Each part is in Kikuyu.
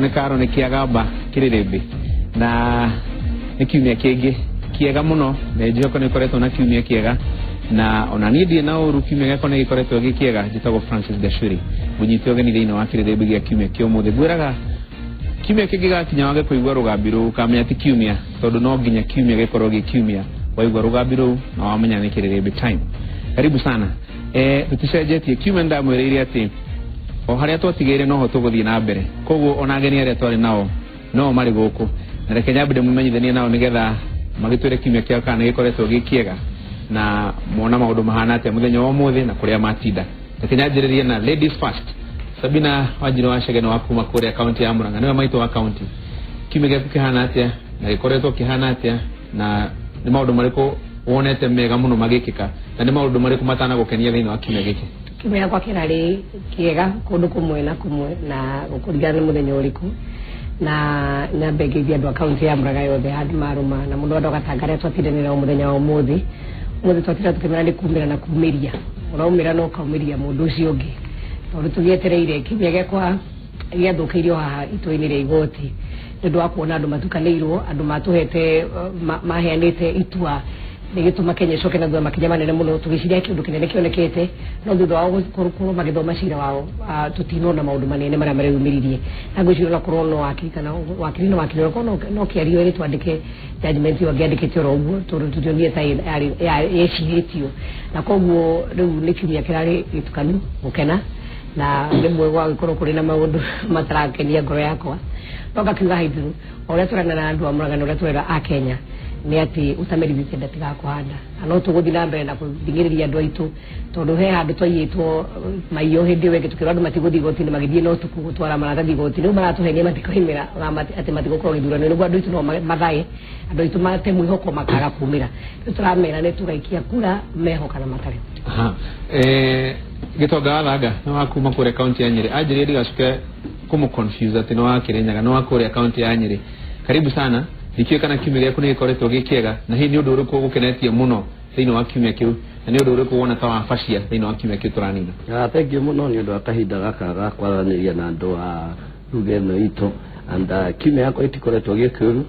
Okorwo nĩ karo nĩ kĩagamba kĩrĩrĩmbĩ na nĩ kiumia kĩngĩ kĩega mũno, na njĩhoko nĩ ũkoretwo na kiumia kĩega, na ona niĩ ndirĩ na ũru, kiumia gĩakwa nĩ gĩkoretwo gĩ kĩega. Njĩtagwo Francis Gachuri, ngũnyite ũgeni thĩinĩ wa kĩrĩrĩmbĩ gĩa kiumia kĩa ũmũthĩ. Ngwĩraga kiumia kĩngĩ gakinya wage kũigua rũgambi rũu, ũkamenya ti kiumia, tondũ no nginya kiumia gĩkorwo gĩ kiumia. Waigua rũgambi rũu na wamenya nĩ kĩrĩrĩmbĩ time. Karibu sana. Tũticenjetie kiumia, ndamwĩrĩire atĩ o harĩa twatigĩire noho tũgũthiĩ na mbere, koguo ona ageni arĩa twarĩ nao no marĩ gũkũ, na reke nyambe ndĩmũmenyithanie nao nĩgetha magĩtwĩre kiumia kĩao kana nĩ gĩkoretwo gĩ kĩega na mona maũndũ mahana atĩa mũthenya wa ũmũthĩ na kũrĩa matinda. Reke nyanjĩrĩrie na ladies first. Sabina Wanjirũ wa Chege nĩ wa kuma kũrĩa kaunti ya Murang'a, nĩwe maitũ wa kaunti. Kiumia gĩaku kĩhana atĩa na gĩkoretwo kĩhana atĩa, na nĩ maũndũ marĩkũ wonete mega mũno magĩkĩka, na nĩ maũndũ marĩkũ matanagũkenia thĩinĩ wa kiumia gĩkĩ? Kiumia gĩakwa kĩrarĩ kĩega kũndũ kũmwe na kũmwe na gũkũringana nĩ mũthenya ũrĩkũ, na nyambe ngeithie andũ a kaunti ya Murang'a yothe handũ marũma na mũno andũ a Gatanga arĩa twatindanĩra o mũthenya wa ũmũthĩ. Ũmũthĩ twatinda tũkĩmera nĩ kumĩra na kumĩria, ũraumĩra na ũkaumĩria mũndũ ũcio ũngĩ, tondũ tũgĩetereire kiumia gĩakwa gĩathũkĩirio haha itua-inĩ rĩa igoti nĩ ũndũ wa kuona andũ matukanĩirwo, andũ matũhete maheanĩte itua rĩgĩtũma Kenya ĩcoke na thutha makinya manene mũno, tũgĩciria kĩũndũ kĩnene kĩonekete, no thutha wao gũkorwo magĩthoma cira wao, tũtinona maũndũ manene marĩa mareyumĩririe. Na ngwĩciria onakorwo no wakiri kana wakiri na wakiri, onakorwo no kĩario ĩrĩ twandĩke judgment ĩyo angĩandĩkĩte oro ũguo, tondũ tũtionire ta yecirĩtio, na koguo rĩu nĩ kiumia kĩrarĩ gĩtukanu gũkena, na rĩmwe gwagĩkorwo kũrĩ na maũndũ matarakenia ngoro yakwa, no ngakiuga haithuru o ũrĩa tũrana na andũ a Murang'a na ũrĩa tũrera a Kenya nĩ atĩ ũtamerithĩtie ndatigakũhanda, na no tũgũthiĩ na mbere na kũthing'ĩrĩria andũ aitũ, tondũ he handũ twaiyĩtwo maiyo hĩndĩ ĩyo ĩngĩ, tũkĩrwo andũ matigũthiĩ igoti-inĩ, magĩthiĩ na ũtukũ gũtwara maratathi igoti-inĩ. Rĩu maratũhenia matikoimĩra atĩ matigũkorwo gĩthurano, nĩguo andũ aitũ no mathae, andũ aitũ mate mwĩhoko makaga kumĩra. Rĩu tũramera nĩ tũgaikia kura mehoka na matarĩ. Aha. Gĩtonga wa Thanga nĩ wa kuma kũrĩa kaunti ya Nyĩrĩ. Anjĩrire ndigacoke kũmũ confuse atĩ nĩ wa Kĩrĩnyaga, nĩ wa kũrĩa kaunti ya Nyĩrĩ. Karibu sana. Ndikĩũĩ kana kiumia gĩaku nĩ gĩkoretwo gĩ kĩega, na hihi nĩ ũndũ ũrĩkũ ũgũkenetie mũno thĩinĩ wa kiumia kĩu, na nĩ ũndũ ũrĩkũ wona ta wabacia thĩinĩ wa kiumia kĩu tũranina? Thank you mũno nĩ ũndũ wa kahinda gaka ga kwaranĩria na andũ a ruga ĩno itũ, and kiumia yakwa ĩtikoretwo gĩ kĩũru,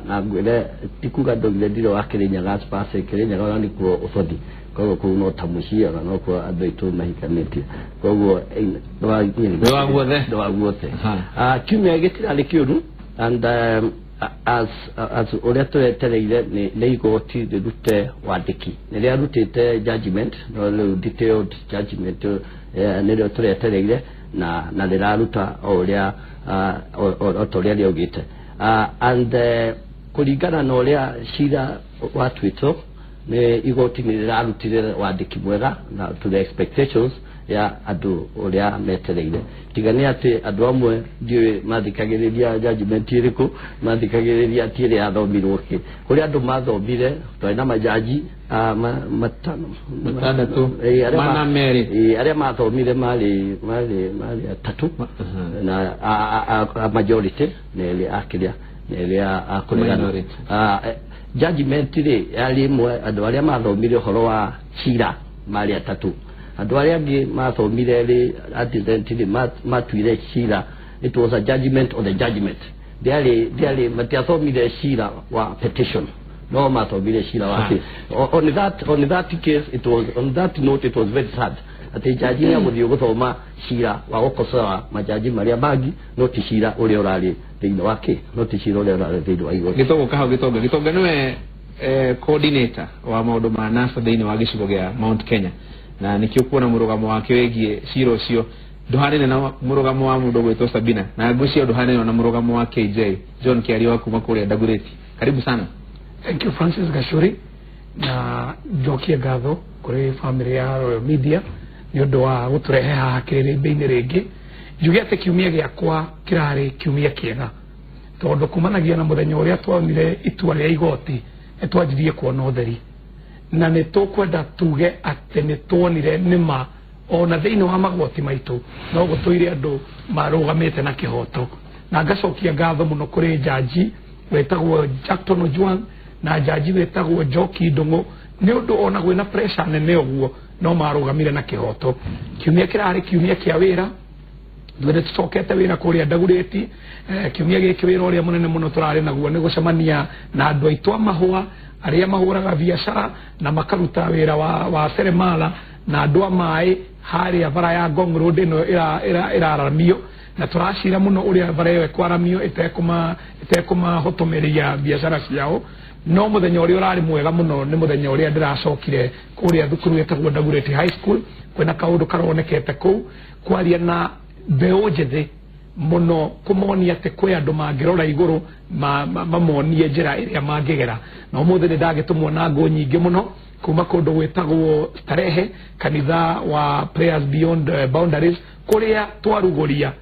na ngwĩre ti kuga ndaugire ndirĩ wa Kĩrĩnyaga as per se. Kĩrĩnyaga ona nĩkuo ũbothi, koguo kũu no ta mũciĩ, ona no kuo andũ aitũ mahikanĩtie, koguo Nĩ wa guothe. Nĩ wa guothe. Kiumia gĩtirarĩ kĩũru, and as ũrĩa tũretereire nĩ igoti rĩrute wandĩki, nĩ rĩarutĩte judgment, no rĩu detailed judgment nĩrĩo tũretereire, na rĩraruta o ũrĩa o ta ũrĩa rĩaugĩte, and kũringana na ũrĩa cira watuĩtwo nĩ igoti, nĩ rĩrarutire wandĩki mwega na to the expectations ya andũ ũrĩa metereire, tiga nĩ atĩ andũ amwe ndiũĩ mathikagĩrĩria judgment ĩrĩkũ, mathikagĩrĩria ti ĩrĩa yathomirwo kĩ kũrĩ andũ mathomire. Twarĩ na majaji matano. Matandatũ. Arĩa Mana merĩ. Arĩa mathomire marĩ atatũ na a majority na erĩ a kĩrĩa na erĩ a kũregana. Minority. Judgment rĩ yarĩ ĩmwe, andũ arĩa mathomire ũhoro wa cira marĩ atatũ, andũ arĩa angĩ mathomire rĩ a dissent rĩ matuire cira, it was a judgment on the judgment. Ndiarĩ matiathomire cira wa petition, no mathomire cira wa on that case, it was on that note, it was very sad atĩ jaji nĩ agũthiĩ gũthoma cira wa gũkosoa majaji marĩa mangĩ, no ti cira ũrĩa ũrarĩ thĩinĩ wa kĩ, no ti cira ũrĩa ũrarĩ thĩinĩ wa igoti. Gĩtongo kahau, Gĩtonga nĩwe coordinator wa maũndũ ma NASA thĩinĩ wa gĩcigo gĩa Mount Kenya, na nĩkĩo kuona mũrũgamo wake wĩgiĩ cira ũcio ndũhanene na mũrũgamo wa mũndũ gwĩtwo Sabina, na ngwĩciria ndũhanene na mũrũgamo wa KJ John Kĩario wa kuma kũrĩa Dagoretti. Karibu sana. Thank you, Francis Gachuri, na njokie ngatho kũrĩ family ya Royal Media nĩ ũndũ wa gũtũrehe haha kĩrĩrĩmbĩ-inĩ rĩngĩ. Njuge atĩ kiumia gĩakwa kĩrarĩ kiumia kĩega, tondũ kumanagia na mũthenya ũrĩa twonire itua rĩa igoti nĩ twanjirie kuona ũtheri, na nĩ tũkwenda tuge atĩ nĩ tuonire nĩma ona thĩinĩ wa magoti maitũ no gũtũire andũ marũgamĩte na kĩhoto. Na ngacokia ngatho mũno kũrĩ jaji wetagwo Jackton Ojwang na jaji wetagwo Njoki Ndung'u, nĩ ũndũ ona gwĩna pressure nene ũguo no marũgamire na kĩhoto. Kiumia kĩrarĩ kiumia kĩa wĩra. Ithuĩ nĩ tũcokete wĩra kũrĩa Ndagurĩti. Kiumia gĩkĩ wĩra ũrĩa mũnene mũno tũrarĩ naguo nĩ gũcemania na andũ aitũ a mahũa arĩa mahũraga biacara na makaruta wĩra wa seremala na andũ a maĩ harĩa bara ya Ngong Road ĩno ĩraramio, na tũracira mũno ũrĩa bara ĩyo ĩkwaramio ĩtekũmahotomeria biacara ciao. No mũthenya ũrĩa ũrarĩ mwega mũno nĩ mũthenya ũrĩa ndĩracokire kũrĩa thukuru ĩtagwo Dagoretti High School. Kwĩna kaũndũ karonekete kũu, kwaria na mbeũ njĩthĩ mũno, kũmonia atĩ kwĩ andũ mangĩrora igũrũ mamonie njĩra ĩrĩa mangĩgera. Na ũmũthĩ nĩ ndagĩtũmwo na ngũ nyingĩ mũno kuma kũndũ gwĩtagwo Starehe, kanitha wa Prayers Beyond Boundaries, kũrĩa twarugũria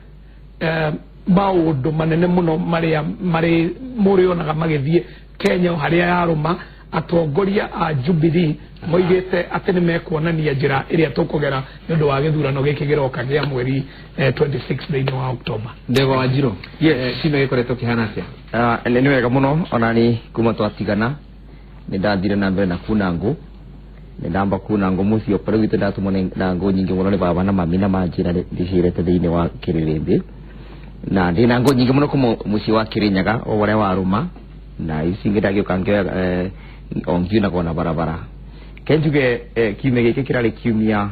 maũndũ manene mũno marĩa marĩ mũrĩonaga magĩthiĩ Kenya harĩa yarũma. Atongoria a Jubilee moigĩte atĩ nĩ mekuonania njĩra ĩrĩa tũkũgera nĩ ũndũ wa gĩthurano gĩkĩ gĩroka gĩa mweri 26 thĩinĩ wa Oktoba. Ndegwa wa Njirũ. Yes. Kiumia gĩkoretwo kĩhana atĩa? Nĩ wega mũno. Ona ni kuma twatigana nĩ ndathire na mbere na kuna ngũ, nĩ ndamba kuna ngũ mũciĩ kũrĩa gwitũ. Ndatũmwo na ngũ nyingĩ mũno nĩ baba na mami na manjĩra ndĩcirete thĩinĩ wa kĩrĩrĩmbĩ, na ndĩna ngũ nyingĩ mũno kuma mũciĩ wa Kĩrĩnyaga o ũrĩa warũma, na ici ingĩ ndagĩũka ngĩoya o ngiunagwo na barabara. Ke njuge kiumia gĩkĩ kĩrarĩ kiumia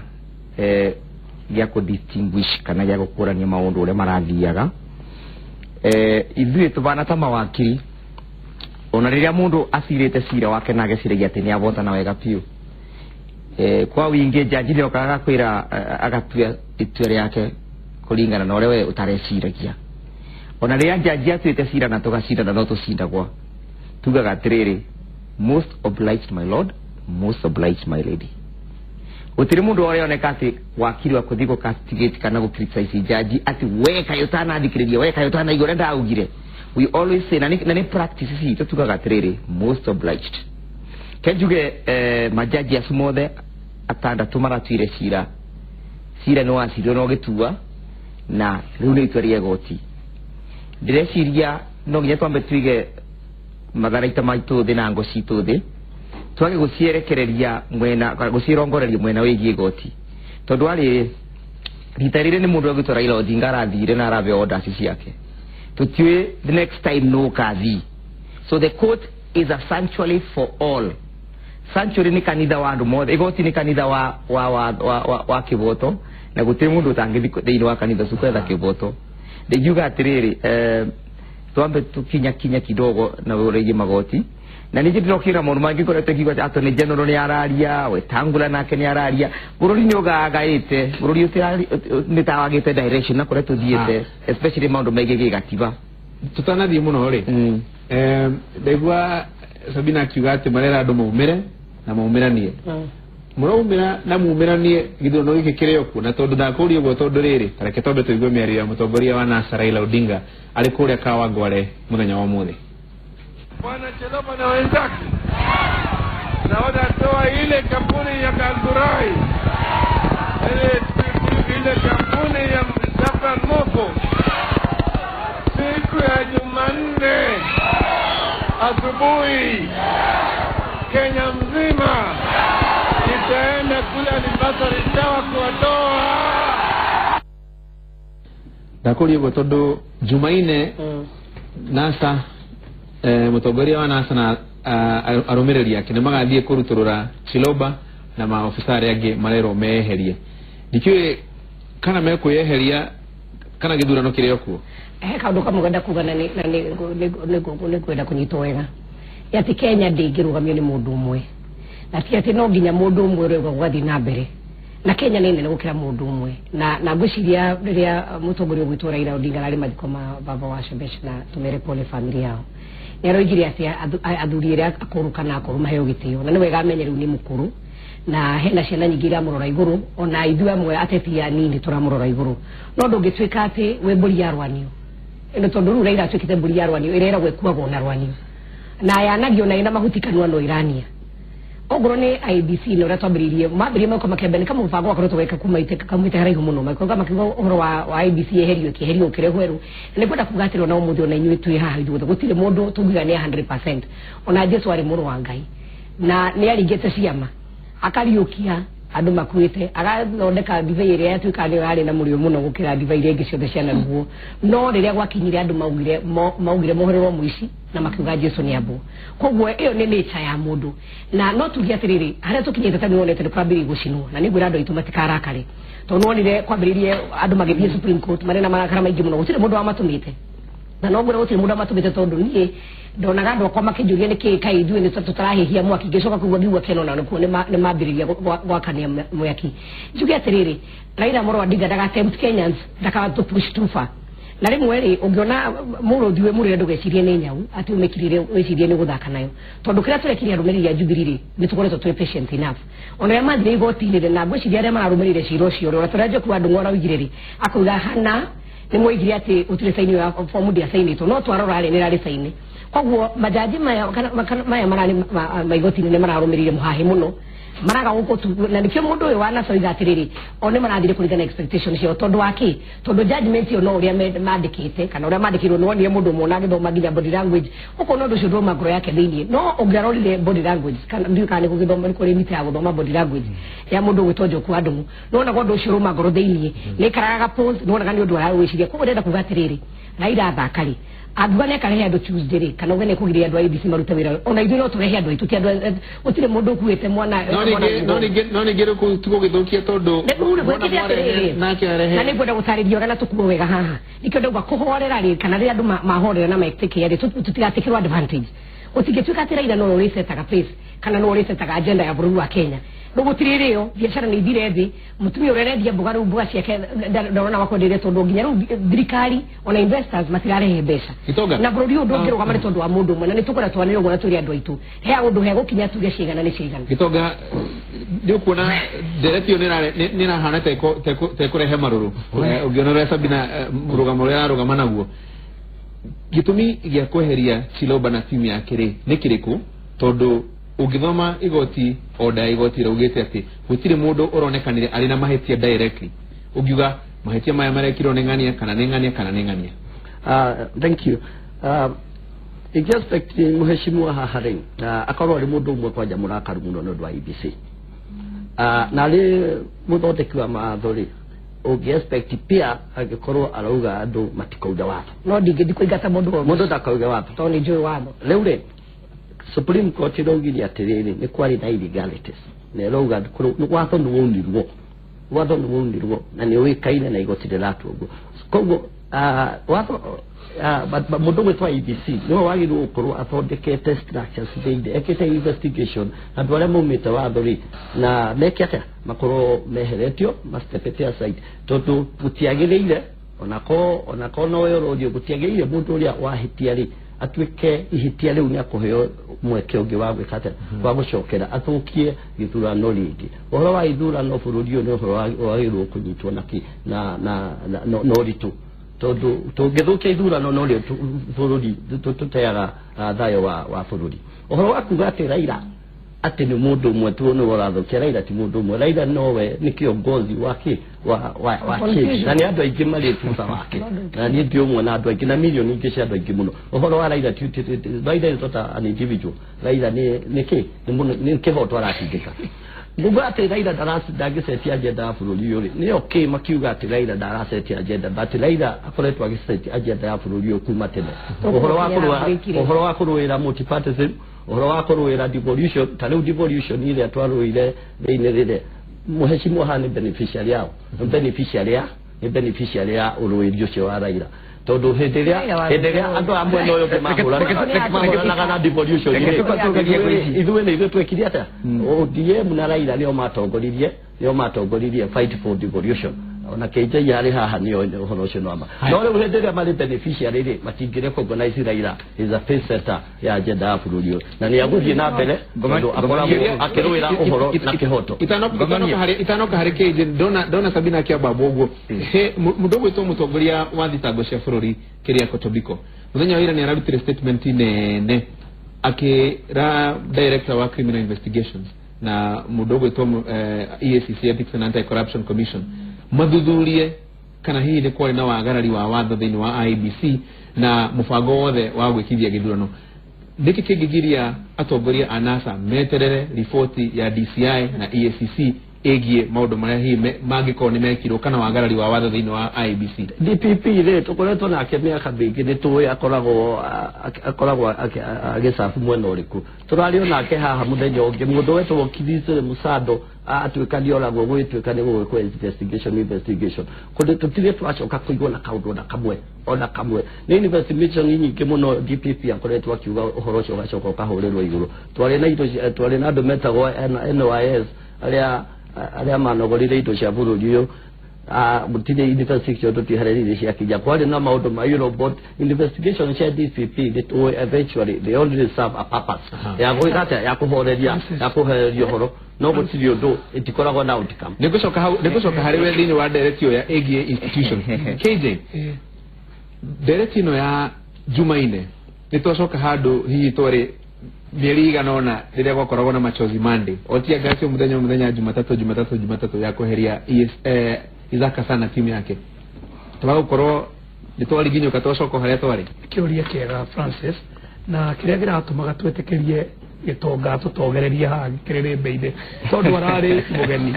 gĩa kũ distinguish kana gĩa gũkũrania maũndũ ũrĩa marathiaga. Ithuĩ tũbana ta mawakiri, ona rĩrĩa mũndũ acirĩte cira wake na ageciragia atĩ nĩ abotana wega biũ, kwa wingĩ jaji nĩ okaga agakwĩra, agatua itua rĩake kũringana na ũrĩa we ũtareciragia. Ona rĩrĩa jaji atuĩte cira na tũgacindana, no tũcindagwo, tugaga atĩrĩrĩ, "Most obliged, my lord, most obliged, my lady." Gũtirĩ mũndũ ũrĩoneka atĩ wakiri wa kũthiĩ gũ castigate kana gũ criticize jaji atĩ we kaĩ ũtanathikĩrĩria, we kaĩ ũtanaigua ũrĩa ndaugire. We always say, na nĩ practice citũ, tugaga atĩrĩrĩ, "Most obliged." Ke njuge majaji acio mothe atandatũ maratuire cira, cira nĩ wacirirwo na ũgĩtua, na rĩu nĩ itua rĩa igoti. Ndĩreciria no nginya twambe tuige matharaita maitũ thĩ na ngo citũ thĩ, twage gũcierekereria mwena kana gũcirongoreria mwena wĩgiĩ igoti, tondũ arĩ rita rĩrĩ nĩ mũndũ egwĩtwo Raila Odinga arathire na arabeo orders ciake. Tũtiũĩ the next time no ũkathii. So the court is a sanctuary for all. Sanctuary nĩ kanitha wa andũ mothe. Igoti nĩ kanitha wa kĩboto, na gũtirĩ mũndũ ũtangĩthiĩ thĩinĩ wa kanitha ũcio kwetha kĩboto. Ndingiuga atĩrĩrĩ, twambe tukinya kinya kidogo na ũrĩgie magoti, na ningĩ ndĩrokĩra maũndũ mangĩ ngoretwo ngiuga atĩ Attorney General nĩ araria, Wetangula nake nĩ araria. Bũrũri nĩ ũgagaĩte, bũrũri nĩ ta wagĩte direction na kũrĩa tũthiĩte, especially maũndũ megiĩ gĩgatiba. Tutanathiĩ mũno rĩ, ndaigua Sabina akiuga atĩ marera andũ maumĩre na maumĩranie. Mũraumĩra na mumĩranie gĩthurano gĩkĩ kĩrĩ o kuo? Na tondũ ndakũria ũguo, tondũ rĩrĩ, tareke twambe tũigue mĩario ya mũtongoria wa NASA Raila Odinga arĩ kũrĩa Kawangware mũthenya wa ũmũthĩ. Bwana Cheloma na wenzake na wanatoa ile kampuni ya Kaldurai, ile kampuni ya Safran Moko siku ya Jumanne asubuhi, Kenya mzima itaenda kule Anniversary Tower kuwatoa. Ndakũria ũguo tondũ Jumaine NASA, mũtongoria wa NASA na arũmĩrĩri ake nĩ magathiĩ kũrutũrũra Chiloba na maobisa arĩa angĩ marerwo meyeherie. Ndikĩũĩ kana mekwĩyeheria kana gĩthurano kĩrĩ o kuo. He kaũndũ kamwe ngwenda kuga na nĩ ngwenda kũnyitwo wega. Nĩ atĩ Kenya ndĩngĩrũgamio nĩ mũndũ ũmwe, na ti atĩ no nginya mũndũ ũmwe ũrauga gũgathiĩ na mbere, na Kenya nĩ nene gũkĩra mũndũ ũmwe. Na ngwĩciria rĩrĩa mũtongoria ũgwĩtwo Raila Odinga ararĩ mathiko ma baba wa Shebesh, na tũmere pole family yao, nĩ aroigire atĩ athuri arĩa akũrũ kana akũrũ maheo gĩtĩo, na nĩ wega amenye rĩu nĩ mũkũrũ na hena ciana nyingĩ iramũrora igũrũ, ona ithuĩ amwe ateti anini tũramũrora igũrũ. No ndũngĩtuĩka atĩ wĩ mbũri ya rwanio ĩno, tondũ rĩu Raila atuĩkĩte mbũri ya rwanio ĩrĩa ĩragwo ĩkuagwo na rwanio na yanagio na ĩna mahuti kanua no ĩrania. Ongorwo nĩ IEBC na ũrĩa twambĩrĩirie, mambĩrĩrie mauka makembe nĩ kamũbango gakoretwo geka kuma kamwĩte haraihu mũno, makoiga makiuga ũhoro wa IEBC yeherio, ĩkĩeherio, ũkĩrehwo erũ. Na nĩ kwenda kuga atĩrĩ, ona ũmũthĩ ona inyuĩ twĩ haha ithuothe, gũtirĩ mũndũ tũngiuga nĩ 100%. Ona Jesu arĩ mũrũ wa Ngai na nĩ aringĩte ciama akariũkia Andũ makuĩte, agathondeka ndibei ĩrĩa yatuĩkaga nĩyo yarĩ na mũrĩo mũno gũkĩra ndibei iria ingĩ ciothe cianarugwo. No rĩrĩa gwakinyire andũ maugire maugire mohererwo mũici na makiuga Jesu nĩ ambwo. Koguo ĩyo nĩ nature ya mũndũ. Na no tuge atĩrĩrĩ, harĩa tũkinyĩte ta nĩwonete nĩ kwambĩrĩria gũcinwo, na nĩngwĩra andũ aitũ matikarakare, tondũ nĩwonire kwambĩrĩirie andũ magĩthiĩ Supreme Court marĩ na marakara maingĩ mũno. Gũtirĩ mũndũ wamatũmĩte, na no ngwĩra gũtirĩ mũndũ wamatũmĩte, tondũ niĩ ndonaga andũ akwa makĩnjũria nĩkĩ kaĩ ithuĩ nĩ tũtarahĩhia mwaki. Ngĩcoka kũigua ngiugua kĩano na nĩkuo nĩ mambĩrĩria gwakania mwaki. Njuge atĩrĩrĩ, Raila Amolo Odinga ndaga tempt Kenyans, ndaka push too far. Na rĩmwe rĩ, ũngĩona mũrũthi wĩ mũrĩre, ndũgecirie nĩ nyau atĩ ũmĩkirire wĩcirie nĩ gũthaka nayo, tondũ kĩrĩa tũrekire arũmĩrĩri a Jubilee rĩ, nĩ tũkoretwo twĩ patient enough. Ona arĩa mathire igoti-inĩ rĩ, na ngwĩciria arĩa mararũmĩrĩire cira ũcio rĩ, ona tũrĩa Njoku wa Ndung'u araugire rĩ, akauga hana nĩ mwoigire atĩ gũtirĩ saini ya fomu ndĩacainĩtwo, no twarora rĩ, nĩ ĩrarĩ saini. Koguo majaji maya maya mararĩ ma igoti-inĩ nĩ mararũmĩrĩire mũhahĩ mũno, maraga gũkũ, na nĩkĩo mũndũ ũyũ wa NASA oiga atĩrĩrĩ, o nĩ marathire kũringana na expectation ciao. Tondũ wa kĩ? Tondũ judgment ĩyo no ũrĩa mandĩkĩte kana ũrĩa mandĩkĩirwo. Nĩ wonire mũndũ ũmwe ona agĩthoma nginya body language, ũkona ũndũ ũcio ndũma ngoro yake thĩiniĩ. No ũngĩarorire body language, kana ndiũĩ kana nĩ gũgĩthoma, nĩ kũrĩ mita ya gũthoma body language ya mũndũ ũgwĩtwo Njoku wa Ndung'u, nĩwonaga ũndũ ũcio ũrũma ngoro thĩiniĩ, nĩ aikaraga pause, nĩwonaga nĩ ũndũ arawĩciria. Koguo ndĩrenda kuga atĩrĩrĩ, Raila athaka rĩ, angiuga nĩ akarehe andũ Tuesday rĩ, kana uge nĩ kũgiria andũ a IEBC marute wĩra, ona ithuĩ no tũrehe andũ aitũ. Ti andũ, gũtirĩ mũndũ ũkuĩte mwana. No ningĩ no ningĩ rĩu kũu tigũgĩthũkia, tondũ rĩu mwana gwĩkĩte mwarehe atĩrĩrĩ, nake arehe. Na nĩ ngwenda gũtarĩria ũrĩa na tũkuo wega haha. Nĩkĩo ndauga kũhorera rĩ, kana rĩrĩa andũ mahorera na metĩkĩra rĩ, tũtigatĩkĩrwo advantage. Gũtingĩtuĩka atĩ Raila no ũrĩsetaga pace kana no ũrĩsetaga agenda ya bũrũri wa Kenya. Rĩu gũtirĩ rĩo, biacara nĩ ithire thĩ. Mũtumia ũrĩa arendia mboga rĩu, mboga ciake ndarona wakwendeire, tondũ nginya rĩu thirikari ona investors matirarehe mbeca. Gitonga. Na bũrũri ũyũ ndũngĩrũgama nĩ tondũ wa mũndũ ũmwe, na nĩ tũkwenda twanĩre ũguo na twĩre andũ aitũ he ũndũ hegũkinya tuge ciigana nĩ ciigana. Gitonga, nĩ ũkuona ndereti ĩyo nĩ ĩrahana ta ĩkũrehe marũrũ. Ũngĩona ũrĩa Sabina mũrũgamo ũrĩa ararũgama naguo, gĩtũmi gĩa kweheria Chiloba na timu yake rĩ, nĩ kĩrĩkũ? Tondũ ũngĩthoma igoti, order ya igoti ĩraugĩte atĩ gũtirĩ mũndũ ũronekanire arĩ na mahĩtia directly, ũngiuga mahĩtia maya marekirwo nĩ ng'ania kana nĩ ng'ania kana nĩ ng'ania. Thank you. Ingĩ-expect mũheshimiwa haha rĩ, akorwo arĩ mũndũ ũmwe kwanja mũrakaru mũno nĩ ũndũ wa IEBC. Na arĩ mũthondeki wa mawatho rĩ, ũngĩ-expect pia angĩkorwo arauga andũ matikauge watho. No ndingĩthiĩ kũingata mũndũ o Mũndũ ndakauge watho. tondũ nĩ njũĩ watho. Rĩu rĩ, Supreme Court ĩraugire atĩrĩrĩ, nĩ kwarĩ na illegalities, na ĩrauga watho nĩ waunirwo, watho nĩ waunirwo na nĩ ũĩkaine na igoti rĩratua ũguo. Koguo watho mũndũ gwĩtwo IEBC nĩwe wagĩrĩirwo gũkorwo athondekete structures thĩinĩ, ekĩte investigation, andũ arĩa maumĩte watho rĩ, na meke atĩa, makorwo meheretio, mastepete aside, tondũ gũtiagĩrĩire onako no ũrũrio, gũtiagĩrĩire mũndũ ũrĩa wahĩtia rĩ, atuĩke ihĩtia rĩu nĩ akũheo mweke ũngĩ wa gwĩka atĩa, wa gũcokera athũkie gĩthurano rĩngĩ. Ũhoro wa ithurano bũrũri ũyũ nĩ ũhoro wagĩrĩirwo kũnyitwo na kĩ na ũritũ, tondũ tũngĩthũkia ithurano no rĩo bũrũri tũteaga thayũ wa bũrũri. Ũhoro wa kuga atĩ Raila atĩ nĩ mũndũ ũmwe tu nĩwe ũrathũkia, Raila ti mũndũ ũmwe. Raila nowe nĩ kĩongozi wa kĩ wa change, na nĩ andũ aingĩ marĩ thutha wake, na niĩ ndi ũmwe na andũ aingĩ na milioni ingĩ cia andũ aingĩ mũno. Ũhoro wa Raila Raila is not an individual. Raila nĩ kĩ nĩ kĩhoto aratindĩka. Nguga atĩ Raila ndangĩcetia agenda ya bũrũri ũyũ rĩ, nĩyo kĩ makiuga atĩ Raila ndaracetia agenda? But Raila akoretwo agĩcetia agenda ya bũrũri ũyũ kuma tene, ũhoro wa kũrũa, ũhoro wa kũrũĩra multipartism, ũhoro wa kũrũĩra devolution. Ta rĩu devolution ĩrĩa twarũire thĩinĩ rĩrĩa mũheshimiwa haha nĩ beneficiary yao, nĩ beneficiary ya nĩ beneficiary ya ũrũĩri ũcio wa Raila, tondũ hĩndĩ ĩrĩa andũ a mwena ũyũ ũngĩ mahũranaga na devolution Reke rĩ, tũgatũgerie gwĩci. Ithuĩ nĩ ithuĩ twekire atĩa? ODM na Raila nĩo matongoririe fight for devolution. Ona KJ arĩ haha nĩo ũhoro ũcio nĩ wa ma. No rĩu hĩndĩ ĩrĩa marĩ beneficiary rĩ, matingĩ recognize Raila is a face setter ya agenda ya bũrũri ũyũ, na nĩ agũthiĩ na mbere tondũ akoragwo akĩrũĩra ũhoro na kĩhoto. Itanoka harĩ KJ, ndona Sabina akĩambamba ũguo. He mũndũ ũgwĩtwo mũtongoria wa thitango cia bũrũri Keriako Tobiko, mũthenya wa ira nĩ ararutire statement nene akĩra director wa criminal investigations na mũndũ ũgwĩtwo EACC, Ethics and Anti-Corruption Commission, mathuthurie kana hihi nĩ kwarĩ na wagarari wa watho thĩinĩ wa IEBC na mũbango wothe wa gwĩkithia gĩthurano. Nĩkĩ kĩngĩgiria atongoria a NASA meterere riboti ya DCI na EACC? Ĩgiĩ maũndũ marĩa hihi mangĩkorwo nĩ mekirwo kana wagarari wa watho thĩinĩ wa IEBC. DPP rĩ, tũkoretwo nake mĩaka mĩingĩ, nĩ tũĩ akoragwo agĩcabu mwena ũrĩkũ. Tũrarĩ o nake haha mũthenya ũngĩ, mũndũ wetagwo Kithure Musando atuĩka nĩ oragwo, gũgĩtuĩka nĩ gũgĩkwo investigation kũndũ tũtirĩ twacoka kũigua na kaũndũ ona kamwe, ona kamwe. Nĩ investigation nyingĩ mũno DPP akoretwo akiuga ũhoro ũcio ũgacoka ũkahũrĩrwo igũrũ. Twarĩ na indo twarĩ na andũ metagwo NYS arĩa manogorire indo cia bũrũri ũyũ. Gũtirĩ investigation, tũtiharĩrĩirie ciakinya. Kwarĩ na maũndũ ma Eurobond investigation cia DPP. Nĩ eventually they only serve a purpose ya gwĩka atĩa, ya kũhoreria ũhoro, no gũtirĩ ũndũ, ĩtikoragwo na outcome. Nĩngũcoka hau, nĩngũcoka harĩ we thĩinĩ wa ndereti ĩyo ya ĩgiĩ institution. KJ, ndereti ĩno ya Jumaine nĩ twacoka handũ hihi twarĩ mĩeri igana ũna rĩrĩa gwakoragwo na Machozi Monday, otianga cio mũthenya mũthenya, Jumatatũ, Jumatatũ, Jumatatũ ya kweheria Isaac Hassan na timu yake. Tũgagũkorwo nĩ twariginyũka, twacoka o harĩa twarĩ. Kĩũria kĩega, Francis, na kĩrĩa kĩratũmaga twĩtĩkĩrie gĩtonga tũtongererie haha kĩrĩrĩmbĩ-inĩ tondũ ararĩ mũgeni,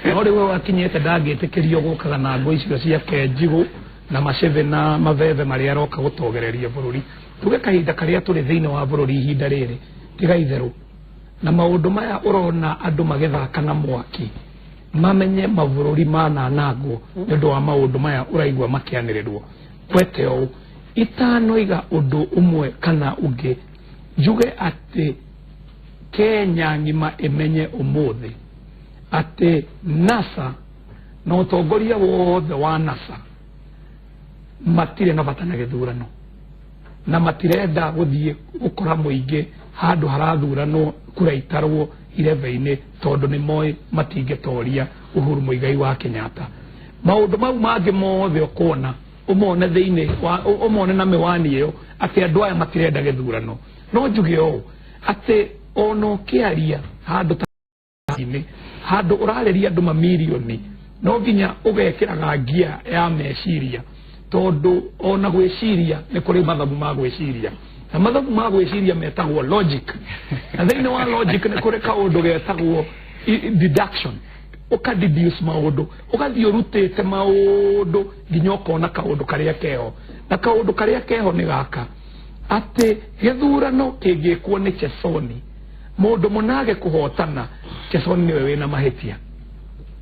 no rĩu akinyĩte ndangĩtĩkĩrio gũkaga na ngũ icio ciake njigũ na macebe na mabebe marĩa aroka gũtongereria bũrũri. Tuge kahinda karĩa tũrĩ thĩinĩ wa bũrũri ihinda rĩrĩ tiga itherũ na maũndũ maya ũrona andũ magĩthaka na mwaki, mamenye mabũrũri mananangwo nĩ ũndũ wa maũndũ maya ũraigua makĩanĩrĩrwo. Kwete ũũ itanoiga ũndũ ũmwe kana ũngĩ, njuge atĩ Kenya ng'ima ĩmenye ũmũthĩ atĩ NASA na ũtongoria wothe wa NASA matirĩ na bata na gĩthurano na matirenda gũthiĩ gũkora mũingĩ handũ harathuranwo kura itarwo irebe-inĩ, tondũ nĩ moĩ matingĩtoria Uhuru Muigai wa Kenyatta. Maũndũ mau mangĩ mothe ũkuona ũmone thĩinĩ wa ũmone na mĩwani ĩyo atĩ andũ aya matirenda gĩthurano. No njuge ũũ atĩ ona ũkĩaria handũ ta inĩ handũ ũrarĩria andũ mamirioni, no nginya ũgekĩraga ngia ya meciria, tondũ ona gwĩciria nĩ kũrĩ mathabu ma gwĩciria, na mathabu ma gwĩciria metagwo logic, na thĩinĩ wa logic nĩ kũrĩ kaũndũ getagwo deduction. Ũka deduce maũndũ, ũgathiĩ ũrutĩte maũndũ nginya ũkona kaũndũ karĩa keho, na kaũndũ karĩa keho nĩ gaka atĩ gĩthurano kĩngĩkwo nĩ Chesoni, mũndũ mũnage kũhotana, Chesoni nĩwe wĩna mahĩtia.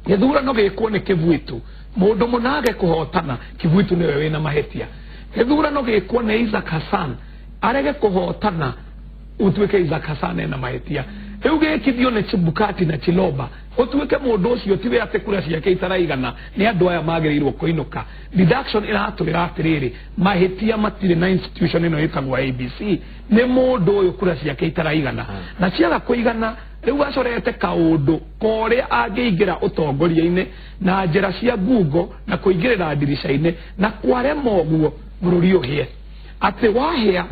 Gĩthurano gĩkwo nĩ Kĩbuitu, mũndũ mũnage kũhotana, Kĩbuitu nĩwe wĩna mahĩtia. Gĩthurano gĩkwo nĩ Isaac Hassan, arege kũhotana, ũtuĩke Isaac Hassan ena mahĩtia. Rĩu gĩkithio nĩ Chebukati na Chiloba, ũtuĩke mũndũ ũcio tiwe atĩ kura ciake itaraigana, nĩ andũ aya magĩrĩirwo kũinũka. Deduction ĩratwĩra atĩrĩrĩ, mahĩtia matirĩ na institution ĩno ĩtagwo IEBC, nĩ mũndũ ũyũ kura ciake itaraigana, na ciaga kũigana rĩu acorete kaũndũ korĩa angĩingĩra ũtongoria-inĩ na njĩra cia ngungo na kũingĩrĩra ndirica-inĩ, na kwarema ũguo bũrũri ũhĩe. Atĩ wahĩa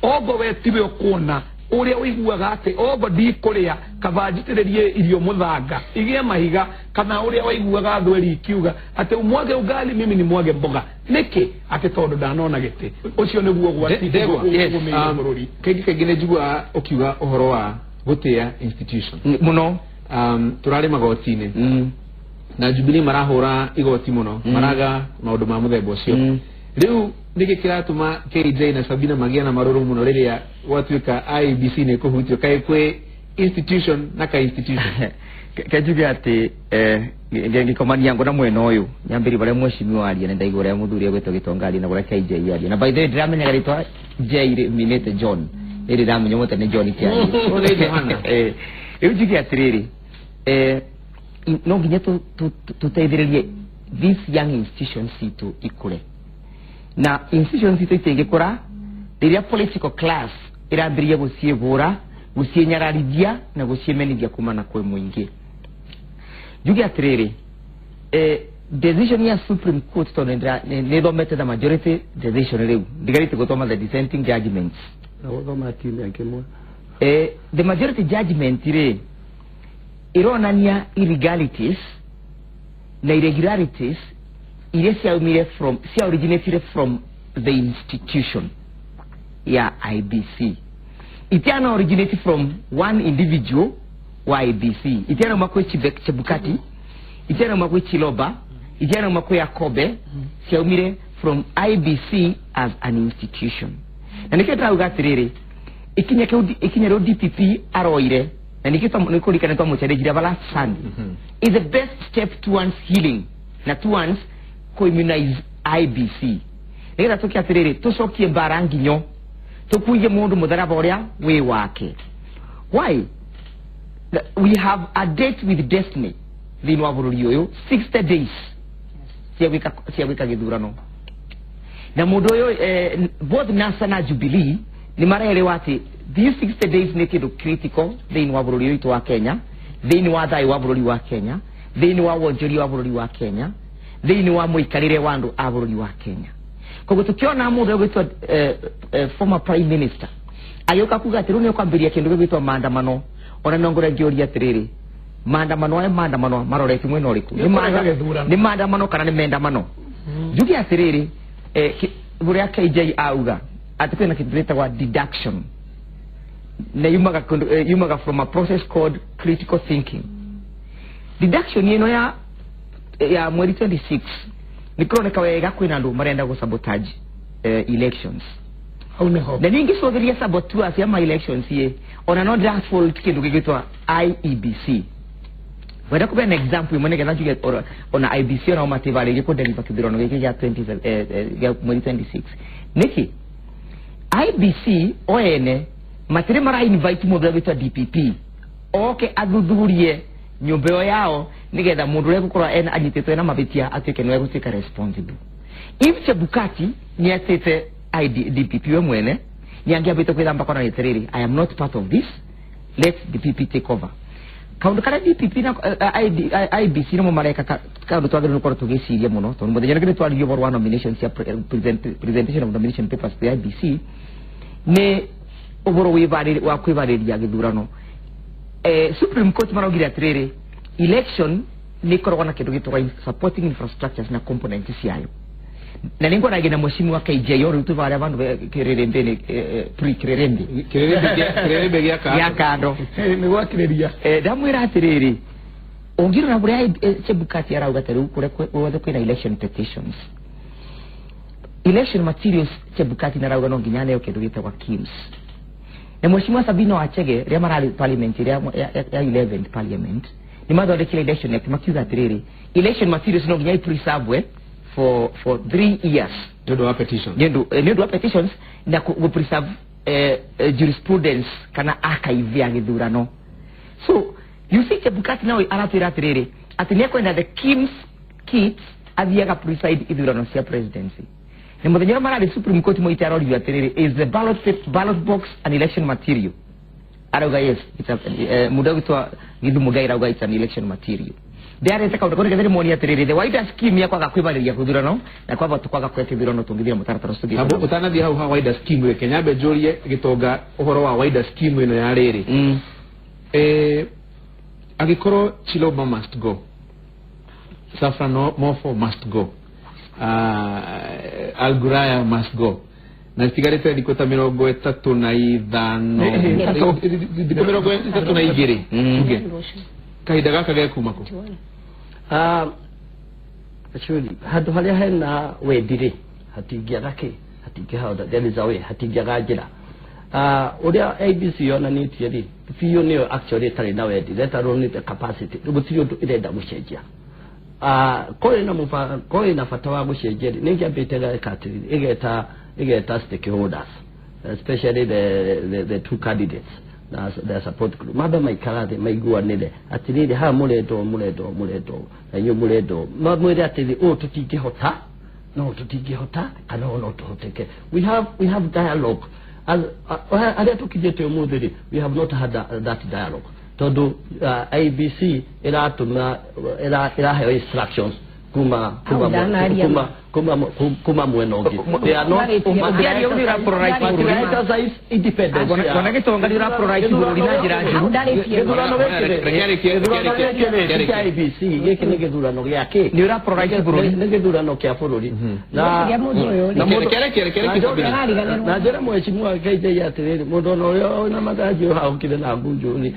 ongo we tiwe ũkuona ũrĩa ũiguaga atĩ ongo ndikũrĩa, kaba njitĩrĩrie irio mũthanga igĩe mahiga, kana ũrĩa waiguaga thweri ikiuga atĩ umwage ugali, mimi ni mwage mboga nĩkĩ, atĩ tondũ ndanona gĩtĩ. Ũcio nĩguo ũgwati Ndegwa, ũgũmĩire bũrũri. Kaingĩ kaingĩ nĩ njiguaga ũkiuga ũhoro wa gũtĩa institution Mũno. Tũrarĩ magoti-inĩ na Jubilee marahũra igoti mũno, maraga maũndũ ma mũthemba ũcio. Rĩu nĩkĩ kĩratũma KJ na Sabina magĩa na marũrũ mũno rĩrĩa gwatuĩka IEBC nĩ kũhutio? Kaĩ kwĩ institution na ka institution? Kenjuge atĩ ngĩkomania ngo na mwena ũyũ nyambĩri barĩa mheshimiwa aria, nĩ ndaigua ũrĩa mũthuri egwĩtwo Gĩtonga aria na ũrĩa KJ aria. Na by the way, ndĩramenyaga rĩtwa J rĩminĩte John, rĩrĩ ndamenya mũte nĩ John Kĩaria. Ũyũ nĩ Johana. Rĩu njuge atĩrĩrĩ, no nginya tũteithĩrĩrie these young institutions citũ ikũre, na institutions citũ itingĩkũra rĩrĩa political class ĩrambĩrĩria gũciĩgũra, gũciĩnyararithia na gũciĩmenithia kumana kwĩ mũingĩ. Njuge atĩrĩrĩ, decision ya Supreme Court, tondũ nĩ thomete the majority decision, rĩu ndigarĩte gũthoma the dissenting judgments. Na gũthoma kiumia kĩmwe. The majority judgment rĩ ironania illegalities na irregularities iria ciaumire from, cia originated from the institution ya IEBC, itiana originate from one individual. wa IEBC, itiarauma kwĩ Chebukati, itiarauma kwĩ Chiloba, itiarauma kwĩ Akobe, ciaumire from IEBC as an institution. Na nĩkĩo ndĩrauga atĩrĩrĩ, ikinya kĩu, ikinya rĩu DPP aroire, na nĩkĩo nĩkũririkana twamũchallenge last Sunday, is the best step towards healing na towards ku-immunize IEBC, nĩgetha tũke atĩrĩrĩ, tũcokie mbara nginyo, tũkuie mũndũ mũtharaba ũrĩa wĩ wake. Why? We have a date with destiny thĩinĩ wa bũrũri ũyũ, 60 days cia gwĩka gĩthurano, na mũndũ ũyũ, both NASA na Jubilee nĩ marerewa atĩ these 60 days nĩ kĩndũ critical thĩinĩ wa bũrũri witũ wa Kenya, thĩinĩ wa thayũ wa bũrũri wa Kenya, thĩinĩ wa wonjoria wa bũrũri wa Kenya, thĩinĩ wa mũikarĩre wa andũ a bũrũri wa Kenya. Koguo tũkĩona mũndũ ũgwĩtwo former prime minister agĩũka kuga atĩ rĩu nĩ ũkwambĩrĩria kĩndũ gĩgwĩtwo maandamano, ona no ngorwo ngĩũria atĩrĩrĩ, maandamano aya, maandamano marorete mwena ũrĩkũ? Nĩ kũrega gĩthurano. Nĩ maandamano kana nĩ mendamano? Njuge atĩrĩrĩ, ũrĩa KJ auga atĩ kwĩna kĩndũ gĩtagwa deduction, na yumaga yumaga from a process called critical thinking. Deduction ĩno ya mweri 26 nĩ kũroneka wega kwĩna andũ marenda gũ sabotage elections. Hau nĩho. Na ningĩ cũthĩria saboteurs ya ma elections ye, ona no ndĩra kĩndũ gĩgwĩtwo IEBC. Wenda kũbeana example ĩmwe nĩgetha njuge ona IEBC onao mativarĩirie kũdeliver kĩthurano gĩkĩ gĩa 20 gĩa mweri 26. Nĩkĩ IEBC o ene matirĩ mara invite mũndũ ũrĩa gwĩtwo DPP oke athuthurie nyũmba ĩyo yao, nĩgetha mũndũ ũrĩa egũkorwo ena anyitĩtwo ena mavĩtia atuĩke nĩwe egũtuĩka responsible? If Chebukati nĩ atĩte DPP, we mwene nĩ angĩambĩte kwĩthamba kona atĩrĩrĩ, "I am not part of this, let DPP take over." Kaundu karĩa DPP na IEBC nĩmo mareka, kaundu twagĩrĩirwo gũkorwo tũgĩciria mũno, tondũ mũthenya ũrĩa twaririe ũhoro wa nomination cia presentation of nomination papers to IEBC, nĩ ũhoro wa kwĩvarĩria gĩthurano. Supreme Court maraugire atĩrĩrĩ, election nĩ ĩkoragwo na kĩndũ gĩtagwo supporting infrastructures na components ciayo, na nĩ ngwaragia na mheshimiwa KJ o rĩu twĩ varĩa vandu kĩrĩrĩmbĩ, pre kĩrĩrĩmbĩ. Kĩrĩrĩmbĩ gĩa kando. Gĩa kando. Nĩ gwakĩrĩria. Ndamwĩra atĩrĩrĩ, ũngĩrora ũrĩa Chebukati arauga, ta rĩu kũrĩa guothe kwĩna election petitions, election materials, Chebukati narauga no nginya aneo kĩndũ gĩtagwa KIEMS. Na mheshimiwa Sabina Wachege, rĩrĩa mararĩ parliament ĩrĩa ya 11th parliament, nĩ mathondekire Election Act, makiuga atĩrĩrĩ, election materials no nginya ipreserve for 3 years. Nĩ ũndũ wa petition. Nĩ ũndũ wa petitions na gũ preserve jurisprudence kana archive ya gĩthurano. So you see, Chebukati nawe aratwĩra atĩrĩrĩ, atĩ nĩ ekwenda the KIEMS kit athiaga preside ithurano cia presidency. Na mũthenya ũrĩa mararĩ Supreme Court, moite arorio atĩrĩrĩ, "Is the ballot box an election material?" Arauga yes, it's a mũndũ agwĩtwo Githu Muigai arauga it's an election material. Ndĩarete kaũndũ kau nĩgetha ndĩmonie atĩrĩrĩ, the wider scheme ya kwaga kwĩvarĩria gĩthurano na kwamba kwaga kũhe kĩthurano tũngĩthira mũtaratara ũcio tũthiĩte Abo naguo. Ũtanathiĩ hau ha wider scheme, reke nyambe njũrie gĩtonga ũhoro wa wider scheme ĩno ya rĩrĩ. Angĩkorwo Chiloba must go, Safra Mofo must go, Alguraya must go, na citigarĩte thikũ ta 35, thikũ 32, tuge kahinda gaka gekuma kũ? Actually, handũ harĩa hena wendi rĩ, hatingĩaga kĩ, hatingĩhota, there is a way, hatingĩaga njĩra. Ũrĩa IEBC yonanĩtie rĩ, biũ nĩyo actually ĩtarĩ na wendi, let alone the capacity. Gũtirĩ ũndũ ĩrenda gũcenjia. Kũrĩ na bata wa gũcenjia rĩ, nĩ ĩngĩambĩte ĩgeka atĩrĩrĩ, ĩgeta stakeholders, especially the two candidates na their support group, mambe maikara thĩ maiguanĩre atĩrĩrĩ, haha mũrenda ũũ, mũrenda ũũ, mũrenda ũũ, na inyuĩ mũrenda ũũ, mamwĩre atĩrĩ, ũũ tũtingĩhota, no tũtingĩhota, kana ũũ no tũhoteke. We have dialogue. As arĩa tũkinyĩte ũmũthĩ rĩ, we have not had that dialogue, tondũ IEBC ĩratũma ĩraheo instructions kuma Hau ndanaria. kuma Kuma mwena ũngĩ. They are not Ũngĩaria ũrĩa ũrapolarize bũrũri. Exercise independence. Ngona gĩtonga nĩ ũrapolarize bũrũri na njĩra njũru. Gĩthurano gĩkĩ rĩ, gĩthurano gĩkĩ rĩ, ti kĩa IEBC, gĩkĩ nĩ gĩthurano gĩa kĩ? Nĩ ũrapolarize bũrũri. Nĩ gĩthurano kĩa bũrũri. Na Ngwĩciria mũndũ ũyũ rĩ, na mũndũ- Reke, Sabina. Arariganĩrwo. Na njĩra mheshimiwa KJ atĩrĩrĩ, mũndũ ona ũrĩa wĩna mathanjĩ ũhahũkire na ngunjũ rĩ,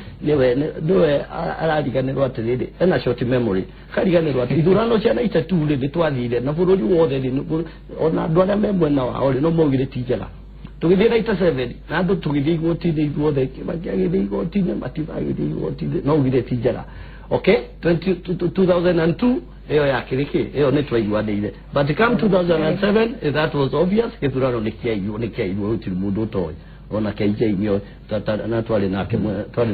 nĩwe arariganĩrwo atĩrĩrĩ, ena short memory, kariganĩrwo atĩ ithurano cia 92 rĩ, nĩ twathire na bũrũri wothe rĩ, ona andũ arĩa me mwena wao rĩ, no maugire ti njega. Tũgĩthiĩ 97 na andũ tũgĩthiĩ igoti-inĩ ithuothe, Kibaki agĩthiĩ igoti-inĩ, Matiba agĩthiĩ igoti-inĩ, no ugire ti njega. Okay, 20 2002 ĩyo yakĩrĩ kĩ, ĩyo nĩ twaiguanĩire, but come 2007, that was obvious, gĩthurano nĩ kĩaiywo, nĩ kĩairwo, gũtirĩ mũndũ ũtoĩ, ona KJ nĩo na twarĩ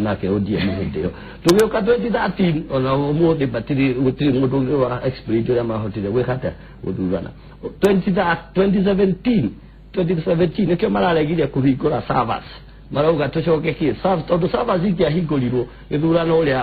nake ODM hĩndĩ ĩyo. Tũgĩũka 2013, ona ũmũthĩ matirĩ, gũtirĩ mũndũ ũngĩ wa explain ũrĩa mahotire gwĩka atĩa gũthurana. 2017, 2017 nĩkĩo mararegire kũhingũra servers, marauga tũcoke kĩ servers, tondũ servers ingĩahingũrirwo gĩthurano ũrĩa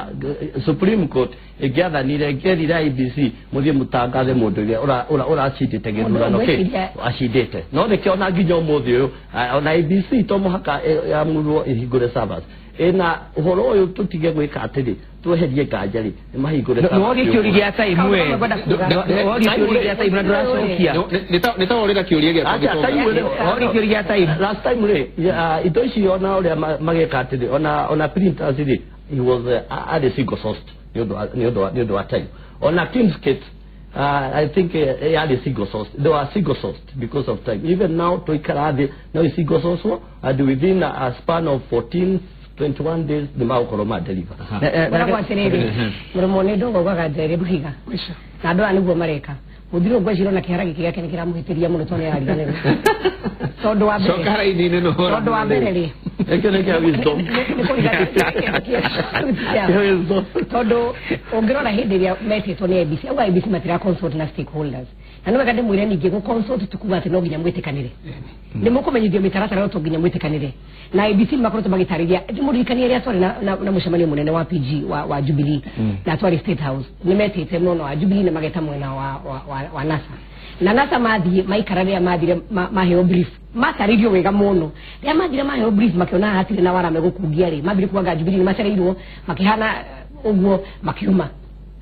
Supreme Court ĩngĩathanire, ĩngĩerire IEBC mũthiĩ mũtangathe mũndũ ũrĩa ũracindĩte gĩthurano kĩ acindĩte. No nĩkĩo ona nginya ũmũthĩ ũyũ, ona IEBC to mũhaka yamũrwo ĩhingũre servers ĩna ũhoro ũyũ. Tũtige gwĩka atĩrĩ, tweherie nganja rĩ, nĩ mahingũre. Nĩ woria kĩũria gĩa time we. Nĩ woria kĩũria gĩa time na ndũracokia. Nĩ ta worĩra kĩũria gĩakwa. Acha, Gĩtonga. time rĩ, Woria kĩũria gĩa time. Last time rĩ, indo ici ona ũrĩa mageka atĩrĩ, ona printers rĩ, he was arĩ single sourced nĩ ũndũ wa time. Ona King's Kit, I think yarĩ single sourced. They were single sourced because of time. Even now tũikara thĩ no single source, and within a span of 14 21 days nĩ magũkorwo ma deliver. Ngoragwo atĩrĩrĩ, mũromo nĩ ndogo ugaga njerĩ rũhiga na andũ aya nĩguo mareka mũthiro. Ngweciria ona kĩhara gĩkĩ gĩake nĩ kĩramũhĩtĩria mũno tondũ nĩ arariganĩrwo, tondũ wa mbere Coka raini-inĩ no. Tondũ wa mbere rĩ, Gĩkĩ nĩ kĩa wisdom. Nĩ kũringana- Kĩa wisdom. Tondũ ũngĩrora hĩndĩ ĩrĩa metĩtwo nĩ IEBC, auga IEBC matira consult na stakeholders, na nĩ wega ndĩmwĩre ningĩ gũ consult ti kuga atĩ no nginya mwĩtĩkanĩre. Nĩ mũkũmenyithio mĩtaratara, no to nginya mwĩtĩkanĩre. Na IEBC nĩ makoretwo magĩtarĩria. Ndĩmũririkanie rĩrĩa twarĩ na mũcemanio mũnene wa PG wa Jubilee na twarĩ State House, nĩ metĩte mwena wa Jubilee na mageta mwena wa NASA, na NASA mathiĩ maikara, rĩrĩa mathire maheo brief, matarĩrio wega mũno. Rĩrĩa mathire maheo brief, makĩona hatirĩ na wara megũkungia rĩ, mambire kuga Jubilee nĩ macereirwo, makĩhana ũguo makiuma.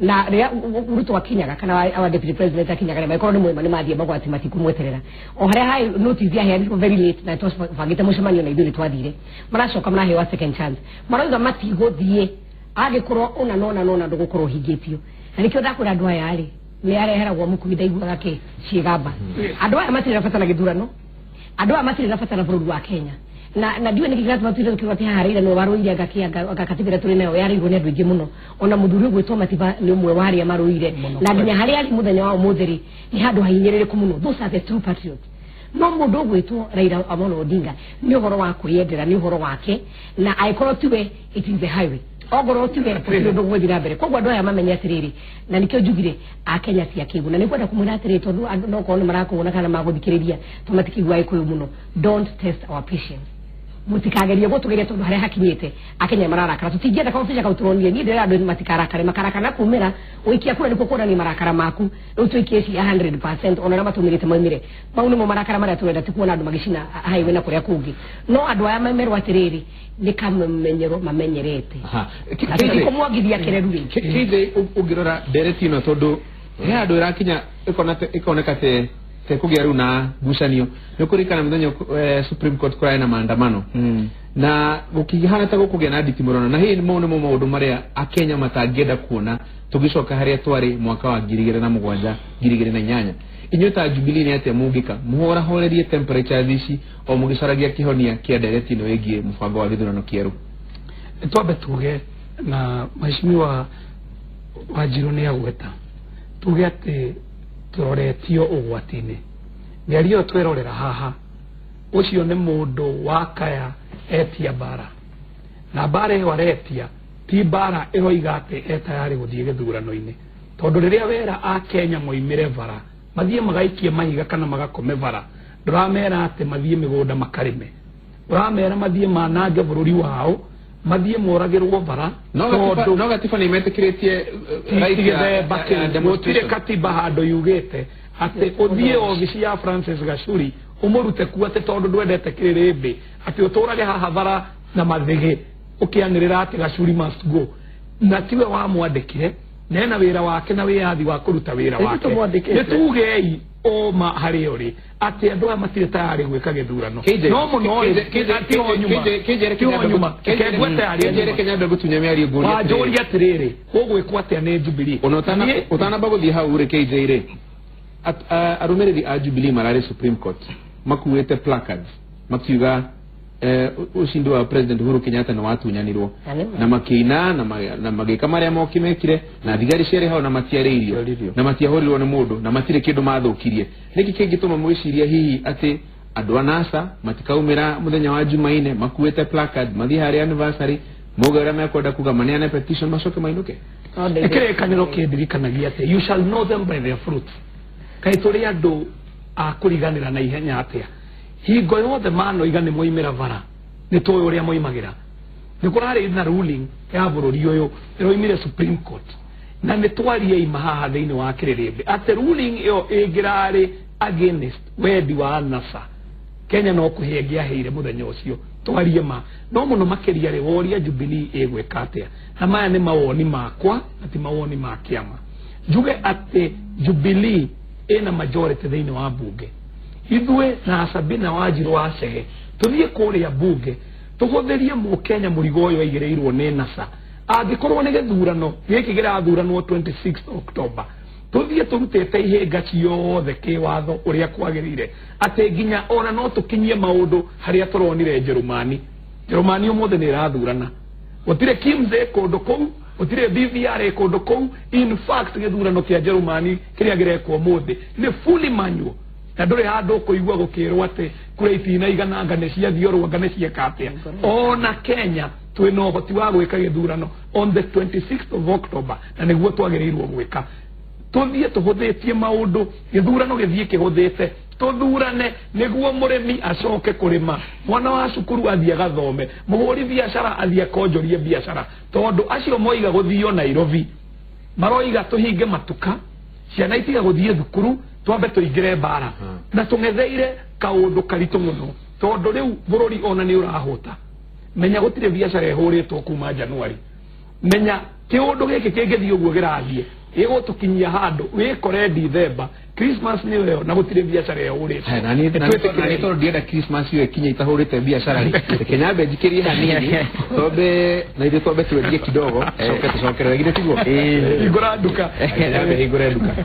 Na rĩrĩa Ruto akinyaga kana our deputy president akinyaga, rĩ magĩkorwo nĩ mwema, nĩ mathiĩ magwati matikumweterera o harĩa hai notice yaheanirwo very late, na twabangĩte mũcemanio na ithuĩ nĩ twathire. Maracoka maraheo a second chance, marauga matigũthiĩ angĩkorwo ũna nona nona ndũgũkorwo ũhingĩtio. Na nĩkĩo ndakwĩra andũ aya rĩ, nĩ areheragwo mũkui ndaiguaga kĩ ciĩgamba. Andũ aya matirĩ na bata na gĩthurano, andũ aya matirĩ na bata na bũrũri wa Kenya, na ndiũĩ nĩkĩ kĩratũma tuire tukiuga atĩ haha Raila nĩwe warũire, anga katiba ĩrĩa tũrĩ nayo yarĩirwo nĩ andũ aingĩ mũno. Ona mũthuri ũgwĩtwo Matiba nĩ ũmwe wa arĩa marũire, na nginya harĩa arĩ mũthenya wa ũmũthĩ rĩ, nĩ handũ hahinyĩrĩrĩku mũno. Those are the true patriots. No mũndũ ũgwĩtwo Raila Amolo Odinga nĩ ũhoro wa kwĩyendera, nĩ ũhoro wake, na angĩkorwo tiwe, it is the highway, ongorwo tiwe, gũtirĩ ũndũ ũgũthiĩ na mbere. Koguo andũ aya mamenye atĩrĩrĩ, na nĩkĩo njugire akenya ti akĩgu, na nĩngwenda kũmwĩra atĩrĩrĩ, tondũ andũ no korwo nĩ marakũona kana magũthikĩrĩria, tondũ matikĩigua Gĩkũyũ mũno, don't test our patience. Mũtikagerie gũtũgeria, tondũ harĩa hakinyĩte akenya mararakara, tũtingĩenda kaũbica kau tũronire. Niĩ ndĩrera andũ matikarakare, makarakara kumĩra ũikia kura nĩkuo kuonania marakara maku. Rĩu tũikie cia 100%, ona arĩa matũmĩrĩte maumĩre, mau nĩmo marakara marĩa tũrenda, ti kuona andũ magĩcina highway na kũrĩa kũngĩ. No andũ aya mamerwo atĩrĩrĩ, nĩ kamenyero mamenyerete. KJ. Kũmwongithia kĩreru rĩ. KJ, ũngĩrora ndereti ĩno, tondũ he handũ ĩrakinya ĩkoneka te tekũgĩa rĩu na ngucanio, nĩ ũkũririkana mũthenya Supreme Court kũrarĩ na maandamano na gũkĩhana ta gũkũgĩa na nditimũrano, na hihi mau nĩmo maũndũ marĩa akenya matangĩenda kuona tũgĩcoka harĩa twarĩ mwaka wa 2007, 2008. Inyuĩ ta Jubilee nĩ atĩa mũngĩka mũhorahorerie temperatures ici o mũgĩcaragia kĩhonia kĩa ndereti ĩno ĩgiĩ mũbango wa gĩthurano kĩerũ? Nĩ twambe tuge na mheshimiwa Wanjirũ nĩ agweta, tuge atĩ tũroretio ũgwati-inĩ. Mĩario ĩyo twerorera haha, ũcio nĩ mũndũ wakaya etia mbara, na mbara ĩyo aretia ti mbara ĩroiga atĩ etayarĩ gũthiĩ gĩthurano-inĩ, tondũ rĩrĩa wera akenya moimĩre bara mathiĩ magaikie mahiga kana magakome bara, ndũramera atĩ mathiĩ mĩgũnda makarĩme, ũramera mathiĩ manange bũrũri wao, mathiĩ moragĩrwo bara. No gatiba nĩ metĩkĩrĩtie right gĩthemba ya kĩu gũtirĩ demonstration. Katiba handũ yugĩte Atĩ ũthiĩ obici ya Francis Gachuri ũmũrute kuo atĩ tondũ ndwendete kĩrĩrĩmbĩ, atĩ ũtũrage haha bara na mathĩgĩ ũkĩanĩrĩra atĩ Gachuri must go, na tiwe wamwandĩkire, na ena wĩra wake na wĩyathi wa kũruta wĩra Ithuĩ wake. tũmwandĩkĩte. Nĩ tugei ũma harĩa ũrĩ atĩ andũ aya matirĩ tayarĩ gwĩka gĩthurano. KJ, No mũno rĩ, tiho nyuma, tiho nyuma, reke ngwete harĩa nyuma. Kenya gutunya mĩario ngũrie. Wanjũria atĩrĩrĩ, gũgwĩkwo atĩa nĩ Jubilee? Ona Niĩ- ũtanamba gũthiĩ hau rĩ, KJ rĩ, arũmĩrĩri a Jubilee mararĩ Supreme Court makuĩte placards makiuga ushindi wa President Uhuru Kenyatta nĩ watunyanirwo, Na nĩ ma. na makĩina na magĩka marĩa moki mekire, na thigari ciarĩ hau na matiarĩirio na matiahũrirwo nĩ mũndũ na matirĩ kĩndũ mathũkirie. Nĩkĩ kĩngĩtũma mwĩciria hihi atĩ andũ a NASA matikaumĩra mũthenya wa Jumaine makuĩte placard, mathiĩ harĩa anniversary, mauge ũrĩa mekwenda kuga, maneane petition, macoke mainũke? No Nĩ kĩrĩkanĩro kĩndirikanagia atĩ you shall know them by their fruits. Kaĩ tũrĩ andũ a kũriganĩra na ihenya atĩa? Hingo yothe manoiga nĩ moimĩra bara, nĩ tũĩ ũrĩa moimagĩra. Nĩ kũrarĩ na ruling ya bũrũri ũyũ ĩroimire Supreme Court, na nĩ twarie ima haha thĩinĩ wa kĩrĩrĩmbĩ atĩ ruling ĩyo ĩngĩrarĩ against wendi wa NASA, Kenya no kũhĩa ĩngĩahĩire mũthenya ũcio, twarie ma. No mũno makĩria rĩ, woria Jubilee ĩgwĩka atĩa, na maya nĩ mawoni makwa na ti mawoni ma kĩama, njuge atĩ Jubilee ĩna majority thĩinĩ wa mbunge. Ithuĩ na Sabina Wanjirũ wa Chege tũthiĩ kũrĩa mbunge tũhũthĩrie mũkenya mũrigo ũyũ aigĩrĩirwo nĩ NASA. Angĩkorwo nĩ gĩthurano gĩkĩ kĩrathuranwo 26 October, tũthiĩ tũrutĩte ihĩnga ciothe kĩwatho ũrĩa kwagĩrĩire, atĩ nginya ona no tũkinyie maũndũ harĩa tũronire Njerumani. Njerumani ũmũthĩ nĩ ĩrathurana, gũtirĩ KIMS ĩ kũndũ kũu, gũtirĩ BVR ĩ kũndũ kũu. In fact, gĩthurano kĩa Njerumani kĩrĩa kĩrekwo ũmũthĩ nĩ fully manual, na ndũrĩ handũ ũkũigua gũkĩrwo atĩ kura itinaigana, anga nĩ ciathiorwo, anga nĩ cieka atĩa. Ona Kenya twĩna ũhoti wa gwĩka gĩthurano on the 26th of October, na nĩguo twagĩrĩirwo gwĩka. Tũthiĩ tũhũthĩtie maũndũ, gĩthurano gĩthiĩ kĩhũthĩte, tũthurane nĩguo mũrĩmi acoke kũrĩma, mwana wa cukuru athiĩ agathome, mũhũri biacara athiĩ akonjorie biacara, tondũ acio moiga gũthio Nairobi maroiga tũhinge matuka, ciana itiga gũthiĩ thukuru, twambe tũingĩre mbara na tũng'etheire kaũndũ karitũ mũno, tondũ rĩu bũrũri ona nĩ ũrahũta. Menya gũtirĩ biacara ĩhũrĩtwo kuma Januari. Menya kĩũndũ gĩkĩ kĩngĩthiĩ ũguo gĩrathiĩ, gĩgũtũkinyia handũ wĩkore Dithemba, Christmas nĩ ĩyo, na gũtirĩ biacara ĩhũrĩtwo. Na niĩ tondũ ndienda Christmas ĩyo ĩkinye itahũrĩte biacara rĩ, reke nyambe njikĩrie hanini, twambe na ithuĩ twambe twendie kidogo, coke tũcokerere, githĩ tiguo? Hingũra nduka. Reke nyambe hingũre nduka.